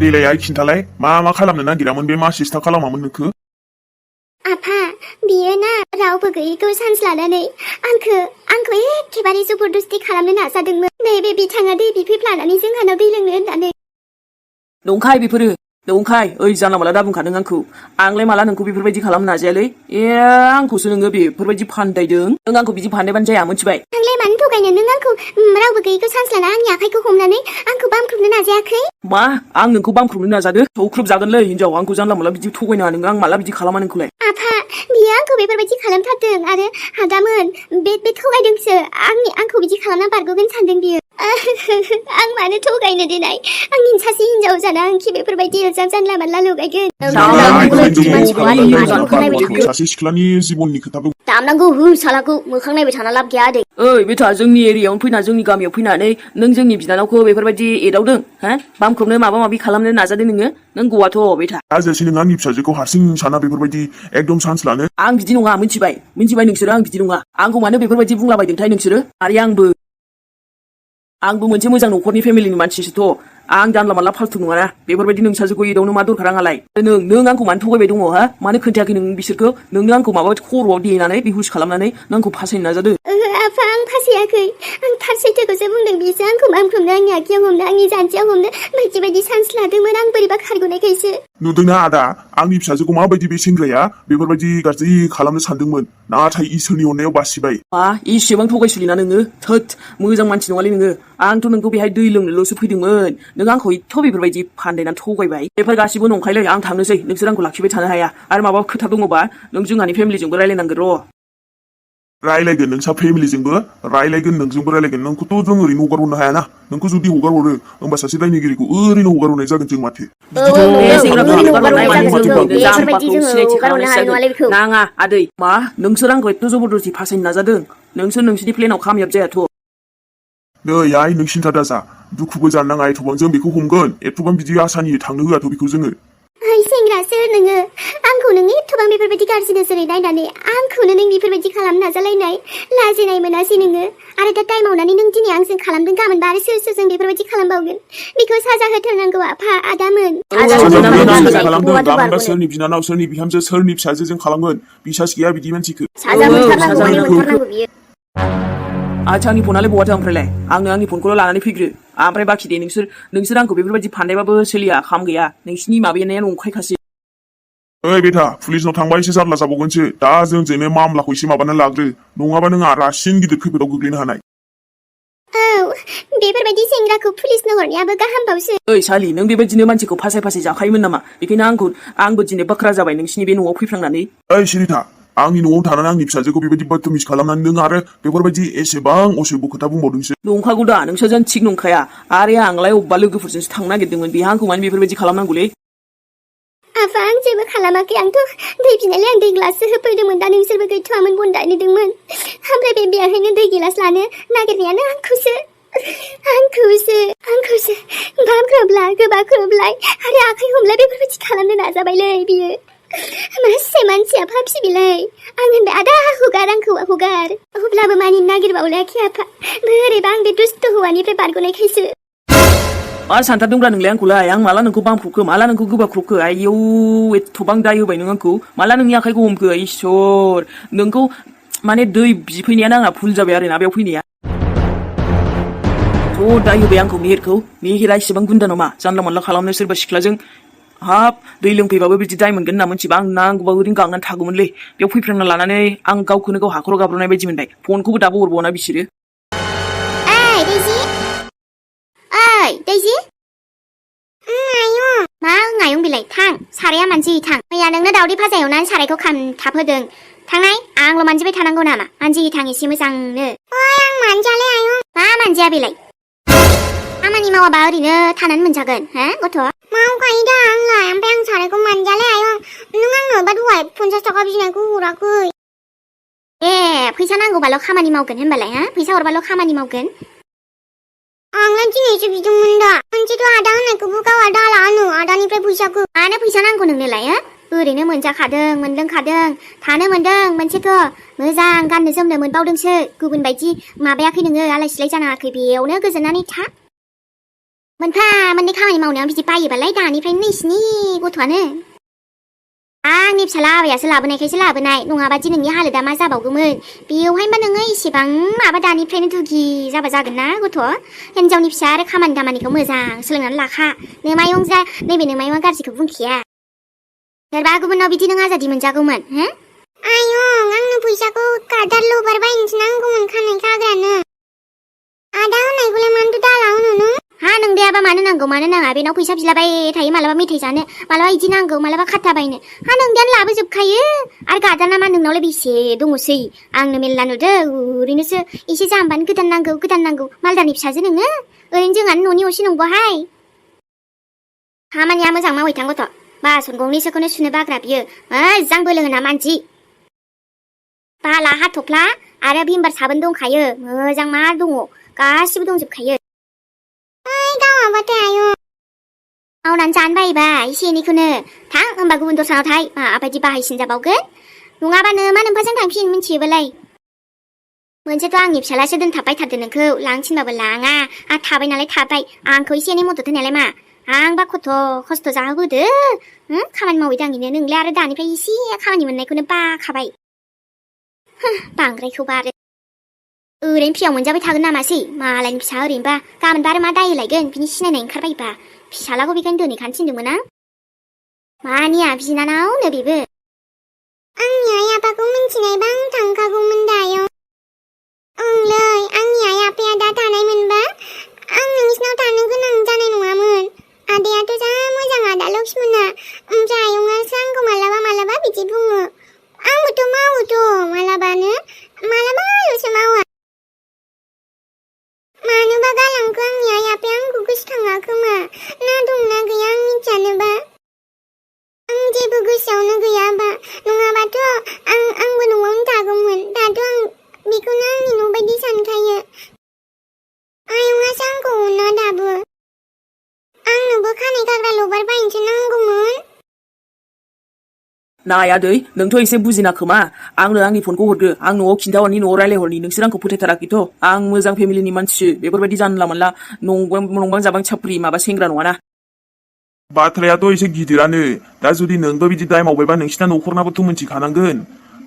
देलाय आइ खिन्थालाय मा खालामनो नागिरामोन बे मा सेस्था खालामामोन नोंखो? आफा बियो ना रावबो गैयैखौ चान्स लानानै आंखो एखेबारे जबरदस्ति खालामनो नाजादोंमोन। नैबे बिथाङा दै बिफैफ्लानानै जोंहानाव दै लोंनो होननानै। नंखाय बेफोरो नंखाय। ओइ जानला माला दा बुंखादों आंखौ। आंलाय माला नोंखौ बेफोरबायदि खालामनो नाजायालै। आंखौसो नोङो बेफोरबायदि फान्दायदों। नों आंखौ बिदि फान्दायबानो जाया मोनथिबाय। आंलाय मानो थगायनो नों आंखौ रावबो गैयैखौ चान्स लाना आंनि आखाइखौ हमनानै आंखौ बामख्रुबनो नाजायाखै? मा आं नोंखौ बामख्रुबनो नाजादो? थौख्रुब जागोनलै हिनजाव। आंखौ जानला माला बिदि थगायनाङा नोङो। आं माला बिदि खालामा नोंखौलाय। आफा बियो आंखौ बेफोरबायदि खालामथारदों आरो आदामोन बे थगायदोंसो। आंखौ बिदि खालामना बारग'गोन सानदों बियो। आं मानो थगायनो देनाय आंनि सासे हिनजाव जाना आंखि बेफोरबायदि इल्जाम जानला मानला लगायगोन। सासे सिख्लानि जिबननि खोथाबो दामनांगौ हो सालाखौ मोखां नायबाय थाना लाब गैया आदै। ओइ बेथा जोंनि एरियायावनो फैना जोंनि गामियाव फैनानै नों जोंनि बिनानावखौ बेफोरबायदि एदावदों हा? बामख्रुबनो माबा माबि खालामनो नाजादों नोङो। नों गवाथ' बेथा। हाजासे नों आंनि फिसाजोखौ हारसिं साना बेफोरबायदि एकदम चान्स लानो। आं बिदि नङा मिथिबाय नोंसोरो। आं बिदि नङा। आंखौ मानो बेफोरबायदि बुंलाबायदोंथाय नोंसोरो? आरो आंबो मोनसे मोजां न'खरनि फेमिलिनि मानसिसोथ'। आं जानला मानला फाल्थु नङाना। बेफोरबायदि नोंसाजोखौ एदावनो मा दरखार आंहालाय? नों आंखौ मानो थगायबाय दङ हा? मानो खोन्थायाखै नों बिसोरखौ? नोंनो आंखौ माबा खर'आव देनानै बेहुस खालामनानै नों आंखौ फासायनो नाजादों। आफा आं फासायाखै। आं थार सैथोखौसो बुंदों। बिसो आंखौ बामख्रुबनो आंनि आखायाव हमनो आंनि जानजियाव हमनो बायदि चान्स लादोंमोन। आं बोरैबा खारग'नायखायसो। नुदोंना आदा आंनि फिसाजोखौ माबायदि बे सेंग्राया बेफोरबायदि गाज्रि खालामनो सानदोंमोन। नाथाय इसोरनि अननायाव बासिबाय। मा इसेबां थगायसुलिना नोङो? थोद मोजां मानसि नङालै नोङो। आंथ' नोंखौ बेहाय दै लोंनोल'सो फैदोंमोन। नों आंखौ एथ' बेफोरबायदि फान्दायनानै थगायबाय। बेफोर गासिबो नंखायलै। आं थांनोसै। नोंसोर आंखौ लाखिबाय थानो हाया। आरो माबा खोथा दङबा नों जोंहानि फेमिलिजोंबो रायलायनांगोन र'। रायलायगोन नोंसा फेमिलिजोंबो रायलायगोन नोंजोंबो रायलायगोन। नोंखौथ' जों ओरैनो हगार हरनो हायाना। नोंखौ जुदि हगार हरो होमबा सासे दायनिगिरिखौ ओरैनो हगार हरनाय जागोन जों माथो। नाङा आदै मा नोंसोर आंखौ एथ' जबरदस्ति फासायनो नाजादों। नोंसोरनि प्लेनाव खामियाब जायाथ'। नै आइ नों सिन्था दाजा। दुखुबो जानो नाङा। एथ'बां जों बेखौ हमगोन। एथ'बां बिदि आसानि थांनो होआथ' बेखौ जोङो। सेंग्रासो नोङो। आंखौ नोङो एथ'बां बेफोरबायदि गाज्रि नोजोरै नायनानै आंखौनो नों बेफोरबायदि खालामनो नाजालायनाय लाजिनाय मोनासै नोङो? आरो दा टाइम मावनानै नों दिनै आंजों खालामदों गाबोनबा आरो सोरजों बेफोरबायदि खालामबावगोन? बेखौ साजा होथारनांगौ आफा आदामोन। गाबोनबा सोरनि बिनानाव सोरनि बिहामजो सोरनि फिसाजोजों खालामगोन बिसास गैया बिदि मानसिखौ। आच्छा आंनि फनालाय बहाथो ओमफ्रायलाय? आंनो आंनि फनखौल' लानानै फैग्रो। ओमफ्राय बाखि दे नोंसोर आंखौ बेफोरबायदि फान्दायबाबो सोलिया। खाम गैया। नोंसिनि माबानाया नंखायखासो। ओइ बेथा पुलिसनाव थांबा एसे जारला जाबावगोनसो। दा जोंनो मामलाखौ एसे माबानानै लाग्रो। नङाबा नों रासिन गिदिर खैफोदाव गोग्लैनो हानाय। औ बेफोरबायदि सेंग्राखौ पुलिसनो हरनायाबो गाहामबावसो। ओइ सालि नों बेबायदिनो मानसिखौ फासाय जाखायोमोन नामा? बेखायनो आंबो दिनै बाख्रा जाबाय नोंसिनि बे न'आव फैफ्लांनानै। ओइ सिरिथा आंनि न'आव थानानै आंनि फिसाजोखौ बेबायदि बदतमिज खालामनानै नों आरो बेफोरबायदि एसेबां असभ्य खोथा बुंबावदोंसो। नंखागौ दा नोंसोरजों थिग नंखाया। आरो आंलाय अबेबा लोगोफोरजोंसो थांनो नागिरदोंमोन। बेहा आंखौ मानो बेफोरबायदि खालामनांगौलै? आफा आं जेबो खालामाखै। आंथ' दै बिनायलाय आं दै गिलाससो होफैदोंमोन। दा नोंसोरबो गैथ'वामोन बन दानहैदोंमोन। ओमफ्राय बे बेहायनो दै गिलास लानो नागिरनायानो आंखौसो गोबाख्रुबलाय आरो आखाइ हमलाय बेफोरबायदि खालामनो नाजाबायलै बियो। मासे मानसिया फाफि बिलाय। आं होनबाय आदा हगार आंखौ हगार। अब्लाबो मानिनो नागिरबावलायाखै आफा। बोरैबा आं बे दुस्त हौवानिफ्राय बारग'नायखायसो। मा सानथारदोंब्रा नोंलाय आंखौलाय? आं माला नोंखौ बामख्रुबखो? माला नोंखौ गोबाख्रुबखो? आयौ एथ'बां दाय होबाय नों आंखौ। माला नोंनि आखाइखौ हमखो? इसोर नोंखौ माने दै बिफैनायानो आंना भुल जाबाय आरोना बेयाव फैनाया। दाय होबाय आंखौ मेहेरा इसेबां गुन्दा नामा? जानला मानला खालामनो सोरबा सिख्लाजों हाब दै लोंफैबाबो बिदि दाय मोनगोन होनना मोनथिबा आं नांगौबा ओरैनो गांनानै थागौमोनलै। बेयाव फैफ्रांना लानानै आं गावखौनो गाव हाखराव गाब्रनाय बायदि मोनबाय। फनखौबो दाबो हरबावना बिसोरो। दैजि मा आयं बिलाय थां। साराया मानजि थां। मैया नोंनो दावदै भाजा एवनानै सारायखौ खामथाब होदों। थांनाय आंल' मानजिबाय थानांगौ नामा? मानजि थां एसे मोजांनो। आं मानजाले आयं। मा मानजिया बेलाय? खामानि मावाबा ओरैनो थानानै मोनजागोन हा गथ'? मावखायो दा आंलाय। ओमफ्राय आं सारायखौ मानजाले आयं। नों आंनोबा दहाय 50 थाखा बिनायखौ हराखै। फैसा नांगौबाल' खामानि मावगोन होनबालाय हा? फैसा हरबाल' खामानि मावगोन? आंलाय दिनैसो बिदोंमोन दा। मोनसेथ' आदा होननायखौबो गावा दालानो आदानिफ्राय फैसाखौ। मानो फैसा नांगौ नोंनोलाय हा? ओरैनो मोनजाखादों मोनलोंखादों थानो मोनदों मोनसेथ' मोजां गाननो जोमनो मोनबावदोंसो। गुबुन बायदि माबायाखै नोङो आलाय सिलाय जानाङाखै। बेयावनो गोजोननानै था। मोनफा मोननै खामानि मावनायाव बिदि बायोबालाय दानिफ्रायनो नोंसिनि गथ'आनो आंनि फिसाला आबायासो लाबोनायखायसो लाबोनाय नङाबा दिनैनि हालोदा मा जाबावगौमोन बेवहायबा नोङो इसेबां माबा दानिफ्रायनो दुगि जाबा जागोन ना गथ' हिनजावनि फिसा आरो खामानि दामानिखौ मोजां सोलोंनानै लाखा नोमायं जा नैबे नोमायंआ गाज्रिखौ बुंखिया सोरबा गुबुनाव बिदि नों आजादि मोनजागौमोन हो आयं आंनो फैसाखौ गादार लबार बायनोसो नांगौमोन खानाय खाग्रानो आदा होननायखौलाय मानोथो दाला होनो नों हा नोंदायाबा मानो नांगौ मानो नाङा बेनाव फैसा बिलाबाय थायो मालाबा मेथाइ जानो मालाबा इदि नांगौ मालाबा खाथा बायनो हा नोंदायानो लाबोजोबखायो आरो गादाना मा नोंनावलाय बेसे दङसै आंनो मेल्ला नुदों ओरैनोसो एसे जाम्बानो गोदान नांगौ मालदारनि फिसाजो नोङो ओरैनो जोंहानो न'नि असे नंगौहाय खामानिया मोजां मावै थां गथ' बासन गंनैसोखौनो सुनो बाग्रा बियो मोजां बोलो होना मानजि बाला हाथफ्ला आरो भिमबार साबोन दंखायो मोजां मा दङ गासिबो दंजोबखायो गावाबाथाय आयं मावनानै जानो बायोबा एसे एनैखौनो थां होमबा गुबुन दस्रानाव थाय माबायदि बाहायसिन जाबावगोन नङाबानो मा नोमफाजों थांफिन मिन्थियोबालाय मोनसेथ' आंनि फिसालासो दोनथाबबाय थारदो नोंखौ लांथिनबाबो लाङा थाबाय नालाय थाबाय आंखौ एसे एनै मदद होनायालाय मा आंबा खस्थ' जाहोबोदो खामानि मावै दाङैनो नोंलाय आरो दानिफ्राय एसे खामानि मोननायखौनो बाखाबाय बांद्रायखौबा आरो ओरैनो फ्रियाव मोनजाबाय थागोन नामासै मालायनि फिसा ओरैनोबा गाबोनबा आरो मा दाय लायगोन बिनि सिनायनाय ओंखारबायबा फिसालाखौ बेखायनो दोनैखानो थिनदोंमोन आं मानिया बिनानावनो बेबो आंनि आइ आफाखौ मिन्थिनायबा आं थांखागौमोन दायो ओंलै आंनि आइ आफाया दा थानायमोनबा आं नोंसिनाव थानो गोनां जानाय नङामोन आदायाथ' जा मोजां आदा लक्ष्मणा ओमफ्राय आयंआसो आंखौ मालाबा बिदि बुङो आंबोथ' मावोथ' मालाबाल'सो मावा मानोबा गालांखो आंनि आइ आफाया आंखौ गोसोखाङा खोमा ना दंना गैया आं मिथियानोबा आं जेबो गोसोआवनो गैयाबा नङाबाथ' आंबो न'आवनो थागौमोन दाथ' आं बेखौनो आंनि न' बायदि सानखायो आयंआसो आंखौ अना दाबो आंनोबो खानाय खाग्रा लबार बायनोसो नांगौमोन नाय आदै नोंथ' एसे बुजिना खोमा आंनो आंनि फनखौ हरदो आं न'आव खिन्थाहरनि न'आव रायलायहरनि नोंसोर आंखौ फोथायथाराखैथ' आं मोजां फेमिलिनि मानसिसो बेफोरबायदि जानला मोनला नंबां जाबां साप्रि माबा सेंग्रा नङाना बाथ्रायाथ' एसे गिदिरानो दा जुदि नोंबो बिदि दाय मावबायबा नोंसिना न'खरनाबोथ' मिन्थिखानांगोन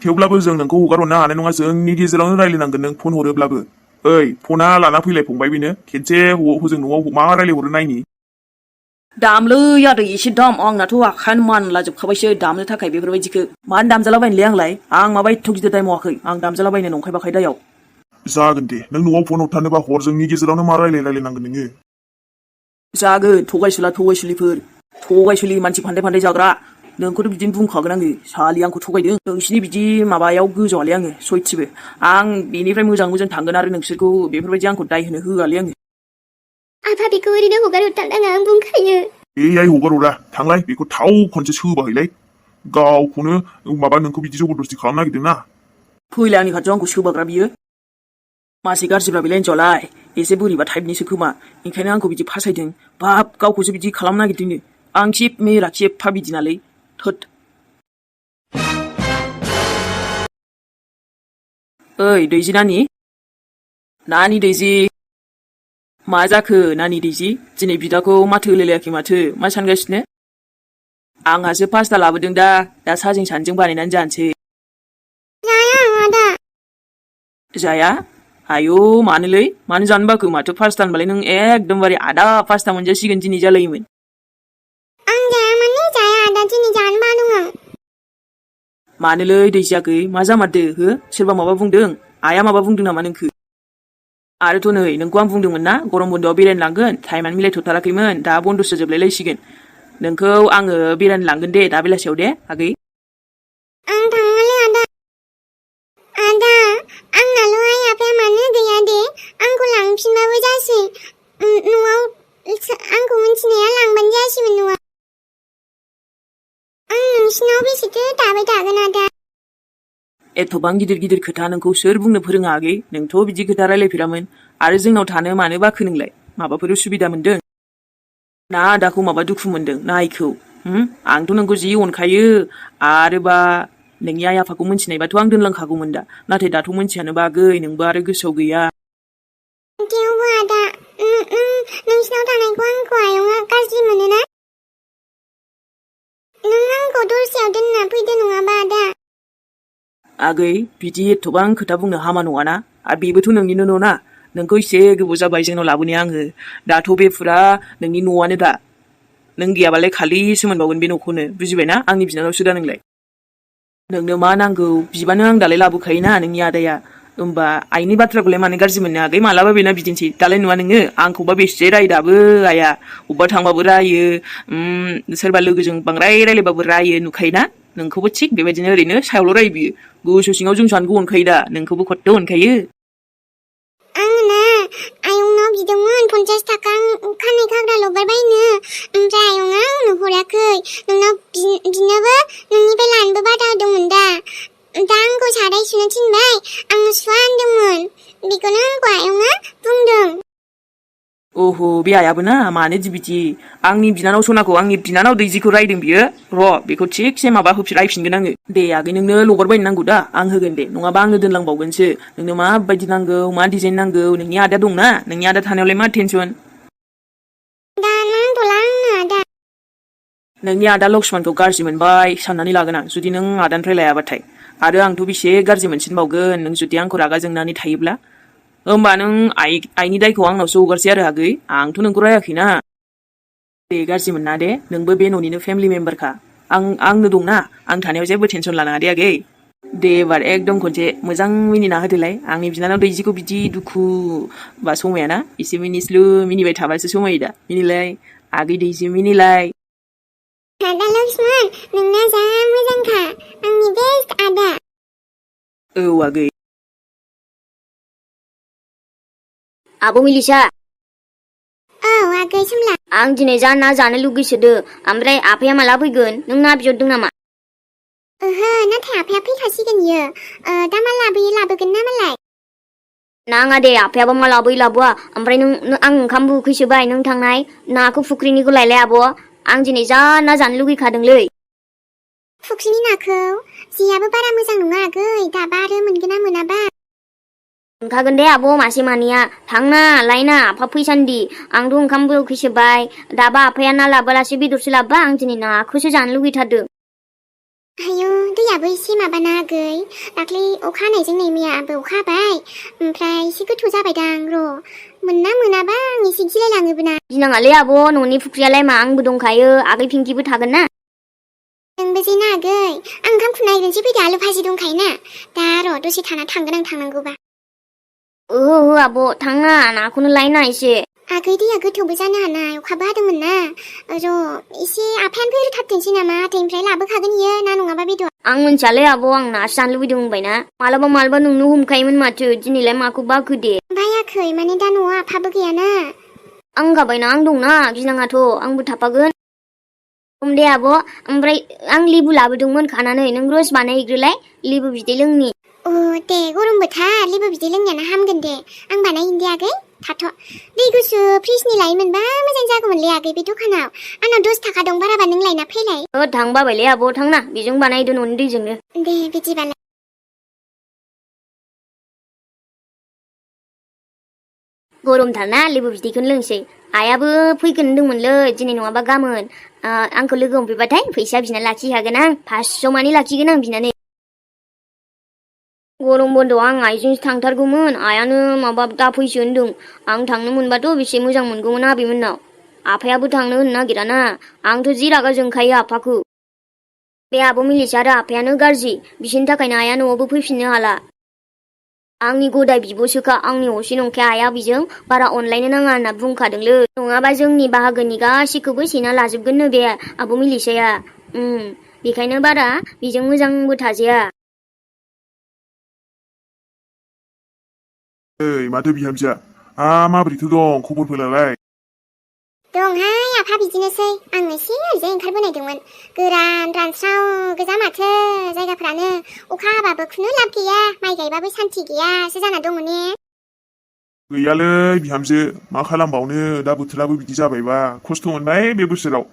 थेवब्लाबो जों नोंखौ हगार हरनो हानाय नङा जोंनि गेजेरावनो रायलायनांगोन नों फन हरोब्लाबो ओइ फना लाना फैलाय फंबाय बेनो खेनसे हजों न'आव मा रायलायहरो नायनि दामलै आदै एसे दाम आंनाथ' आखायानो मानलाजोबखाबायसो दामनो थाखाय बेफोरबायदिखौ मानो दामजालाबायनोलै आंलाय आं माबा एथ' गिदिर दाय मावाखै आं दामजालाबायनो नंखाय बाखाय दायाव जागोन दे नों न'आव फन हरथारनोबा हर जोंनि गेजेरावनो मा रायलायनांगोन नोङो जागोन थगायसुलि मानसि फान्दाय जाग्रा नोंखौथ' बिदिनो बुंखागोन आङो सालि आंखौ थगायदों नोंसिनि बिदि माबायाव गोजौआलै आङो सयथिबो आं बेनिफ्राय मोजां थांगोन आरो नोंसोरखौ बेफोरबायदि आंखौ दाय होनो होआलै आङो आफा बेखौ ओरैनो हगार हरथारनाङा आं बुंखायो आइ हगार हरा थांलाय बेखौ थाव खनसे सोबाहैलाय गावखौनो माबा नोंखौ बिदि जबरदस्ति खालामनो नागिरदों ना फैलाय आंनि खाथियाव आंखौ सोबाग्रा बियो मासे गाज्रिब्ला बेलाय हिनजावलाय एसे बोरैबा टाइपनिसो खोमा ओंखायनो आंखौ बिदि फासायदों बाब गावखौसो बिदि खालामनो नागिरदोंनो आं खेबफा बिदिनालै थोद ओइ दैजि नानि दैजि मा जाखो नानि दैजि दिनै बिदाखौ माथो होलायलायाखै माथो मा सानगासिनो आंहासो पास्ता लाबोदों दा साजों सानैजों बानायनानै जानोसै जाया आयौ मानो जानो बाखो माथो पास्ता होनबालाय नों एकदमबारे आदा पास्ता मोनजासिगोन दिनै जालायोमोन आं जाया माने जाया आदा दिनै जानो बादों आं मानोलै दैजियाखै मा जामारदो हो सोरबा माबा बुंदों आइया माबा बुंदों नामा नोंखो आरोथ' नै नोंखौ आं बुंदोंमोन ना गरम बन्द'आव बेरायनो लांगोन टाइमानो मिलायथ'थाराखैमोन दा बन्द'सो जोबलायलायसिगोन नोंखौ आङो बेरायनो लांगोन दे दा बेलासियाव दे आगै आं थाङालै आदा आंनाल' आइ आफाया मानो गैया दे आंखौ लांफिनबाबो जासै न'आव आंखौ मिन्थिनाया लांबानो जासिगोन न'आव आं नोंसिनाव बेसेथो थाबाय थागोन आदा एथबां गिदिर खोथा नोंखौ सोर बुंनो फोरोङा आगै नोंथ' बिदि खोथा रायलायफेरामोन आरो जोंनाव थानो मानो बाखो नोंलाय माबाफोर उसुबिदा मोनदों ना आदाखौ माबा दुखु मोनदों ना आइखौ आंथ' नोंखौ जि अनखायो आरोबा नोंनि आइ आफाखौ मिन्थिनायबाथ' आं दोनलांखागौमोन दा नाथाय दाथ' मिन्थियानोबा आगै नोंबो आरो गोसोआव गैया थेवबो आदा नोंसिनाव थानायखौ आंखौ आगै बिदि एथ'बां खोथा बुंनो हामा नङाना आरो बेबोथ' नोंनिनो न'ना नोंखौ एसे गोबाव जाबाय जोंनाव लाबोनाया आङो दाथ' बे फुरा नोंनि न'आनो दा नों गैयाबालाय खालिसो मोनबावगोन बे न'खौनो बुजिबायना आंनि बिनानावसो दा नोंलाय नोंनो मा नांगौ बिबानो आं दालाय लाबोखायोना नोंनि आदाया होमबा आइनि बाथ्राखौलाय मानो गाज्रि मोननो आगै मालाबा बेना बिदिनोसै दालाय नुवा नोङो आंखौबा बेसे रायो दाबो आइया अबेबा थांबाबो रायो सोरबा लोगोजों बांद्राय रायलायबाबो रायो नुखायोना नोंखौबो थिग बेबायदिनो ओरैनो सायावल' रायो बियो गोसो सिङाव जों सानैखौ अनखायो दा नोंखौबो खदथ' अनखायो आंना आयंनाव बिदोंमोन 50 थाखा खानाय खाग्रा लबार बायनो ओमफ्राय आयंआ आंनो हराखै नोंनाव बिनोबो नोंनिफ्राय लानोबो बादा होदोंमोन दा आंखौ साराय सुनो थिनबाय आङो सुवा होनदोंमोन बेखौनो आंखौ आयंआ बुंदों ओह बे आइयाबो ना मानो बिदि आंनि बिनानाव सनाखौ आंनि बिनानाव दैजिखौ रायदों बियो र' बेखौ थिगसे माबा रायफिनगोन आङो दे आगै नोंनो लबार बायनो नांगौ दा आं होगोन दे नङाबा आंनो दोनलांबावगोनसो नोंनो माबायदि नांगौ मा डिजाइन नांगौ नोंनि आदा दंना नोंनि आदा थानायावलाय मा टेनसन दा नांथ'ला आंनो आदा नोंनि आदा लक्ष्मणखौ गाज्रि मोनबाय साननानै लागोन आं जुदि नों आदानिफ्राय लायाबाथाय आरो आंथ' बेसे गाज्रि मोनसिनबावगोन नों जुदि आंखौ रागा जोंनानै थायोब्ला होमबा नों आइनि दायखौ आंनावसो हगारसै आरो आगै आंथ' नोंखौ रायाखैना दे गाज्रि मोनना दे नोंबो बे न'निनो फेमिलि मेम्बारखा आंनो दंना आं थानायाव जेबो टेनसन लानाङा दे आगै दे एबार एकदम खनसे मोजां मिनिना होदोलाय आंनि बिनानाव दैजिखौ बिदि दुखु बा समायाना एसे मिनिस्लु मिनिबाय थाबासो समायो दा मिनिलाय आगै दैजि मिनिलाय आदा लक्ष्मण नोंना जा मोजांखा आंनि बेस्ट आदा औ आगै आब' मिलिसा औ आगै सोमला आं दिनै जा ना जानो लुगैसोदो ओमफ्राय आफाया माला फैगोन नों ना बिहरदों नामा ओहो नाथाय आफाया फैखासिगोन इयो दा मा लाबोगोन ना मालाय नाङा दे आफायाबो मा लाबोयो लाबोआ ओमफ्राय नों आं ओंखामबो उखैसोबाय नों थांनाय नाखौ फुख्रिनिखौ लायलाय आब' आं दिनै जा ना जानो लुगैखादोंलै फुख्रिनि नाखौ जेयाबो बारा मोजां नङा आगै दाबा आरो मोनगोन ना मोनाबा मोनखागोन दे आब' मासे मानैया थांना लायना आफा फैसान्दि आंथ' ओंखामबो उखैसोबाय दाबा आफाया ना लाबोलासे बेदरसो लाबोबा आं दिनै नाखौसो जानो लुगैथारदों आयौ दैयाबो एसे माबाना आगै दाख्लै अखा हानायजों नै मैयाबो अखा हाबाय ओमफ्राय एसे गोथौ जाबायदां र' मोनना मोनाबा आं एसे गिलायलाङोबो ना गिनाङालै आब' न'नि फुख्रियालाय मा आंबो दंखायो आगै पिंकिबो थागोन ना नोंबो जे ना आगै आं ओंखाम खुनायगोनसो फैदो आलु भाजि दंखायोना दा र' दसे थाना थांगोन आं थांनांगौबा ओहो आब' थाङा नाखौनो लायना एसे आगै दैया गोथौबो जानो हानाय अखाबो हादोंमोन ना र' एसे आफायानो फैथारथोंसै नामा हाथायनिफ्राय लाबोखागोन इयो ना नङाबा बेदर आं मिन्थियालै आब' आं नासो जानो लुबैदों होनबायना मालाबा नोंनो हमखायोमोन माथो दिनैलाय माखौ बाखो दे बायाखै माने दा न'आव आफाबो गैयाना आं गाबायना आं दंना गिनाङाथ' आंबो थाफागोन दे आब' ओमफ्राय आं लेबु लाबोदोंमोन खानानै नों रस बानायहैग्रोलाय लेबु बिदै लोंनि अ दे गरम बोथार लेबु बिदै लोंनायानो हामगोन दे आं बानायहैनि दे आगै थाथ' दै गुसु फ्रिजनि लायोमोनबा मोजां जागौमोनलै आगै बे दखानाव आंनाव 10 थाखा दं बाराबा नों लायना फैलाय थां बाबायलै आब' थांना बेजों बानायदो न'नि दैजोंनो दे बिदिबालाय गरमथारना लेबु बिदैखौनो लोंसै आइयाबो फैगोन होनदोंमोनलै दिनै नङाबा गाबोन आंखौ लोगो हमफैबाथाय फैसा बिना लाखिखागोन आं 500 मानि लाखिगोन आं बिनानै गरम बन्द'आव आं आइजोंसो थांथारगौमोन आइयानो माबा दाफैसो होनदों आं थांनो मोनबाथ' बेसे मोजां मोनगौमोन आबैमोननाव आफायाबो थांनो होननो नागिराना आंथ' जि रागा जोंखायो आफाखौ बे आब' मिलिसा आरो आफायानो गाज्रि बिसोरनि थाखायनो आइया न'आवबो फैफिननो हाला आंनि गदाय बिब'सोखा आंनि असे नंखाया आइया बिजों बारा अनलायनो नाङा होनना बुंखादोंलै नङाबा जोंनि बाहागोनि गासैखौबो सेना लाजोबगोननो बे आब' मिलिसाया बेखायनो बारा बेजों मोजांबो थाजाया ओइ माथो बिहामजोआ माबोरैथो दं खबरफोरालाय दंहाय आफा बिदिनोसै आं एसे ओरैजाय ओंखारबोनायदोंमोन गोरान रानस्राव गोजा माथो जायगाफ्रानो अखा हाबाबो खुनु लाब गैया माइ गायबाबो सान्थि गैयासो जाना दङ ने गैयालै बिहामजो मा खालामबावनो दा बोथोराबो बिदि जाबायबा खस्थ' मोनबाय बे बोसोराव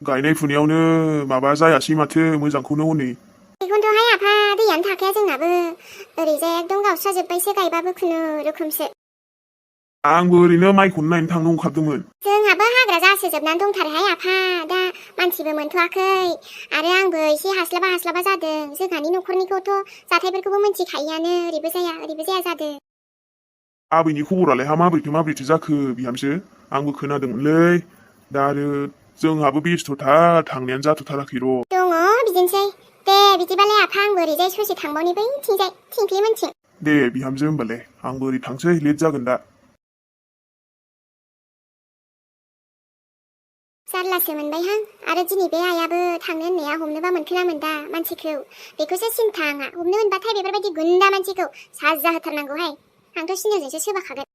गायनाय फुनायावनो माबा जायासै माथो मोजांखौनो हनै बेखौनोथ'हाय आफा दैयानो थाखाया जोंनाबो ओरैजाय एकदम गावस्राजोब्बायसो गायबाबो खुनुरुखुमसो आंबो ओरैनो माइखौनो नायनो थांनो ओंखारदोंमोन जोंहाबो हाग्रा जासोजोबनानै दंथारोहाय आफा दा मानसिबो मोनथ'वाखै आरो आंबो एसे हास्लाबा जादों जोंहानि न'खरनिखौथ' जाथायफोरखौबो मिथिखायोआनो ओरैबो जाया जादों आबैनि खबरालाय माबोरैथो जाखो बिहामजो आंबो खोनादोंमोनलै दा आरो जोंहाबो बेस्थ'थार थांनायानो जाथ'थाराखै र' दङ बिदिनोसै दे बिदिबालाय आफा आंबो ओरैजाय ससे थांबावनि बैथिंजाय थिंख्लिमोनथिं दे बिहामजो होमबालाय आंबो ओरै थांसै लेट जागोन दा जारलासो मोनबायहां आरो दिनै बे आइयाबो थांनो होननाया हमनोबा मोनखोना मोनदा मानसिखौ बेखौसो सिन्था आंहा हमनो मोनबाथाय बेफोरबायदि गुन्दा मानसिखौ साजा होथारनांगौहाय आंथ' सिनियरजोंसो सोबाखागोन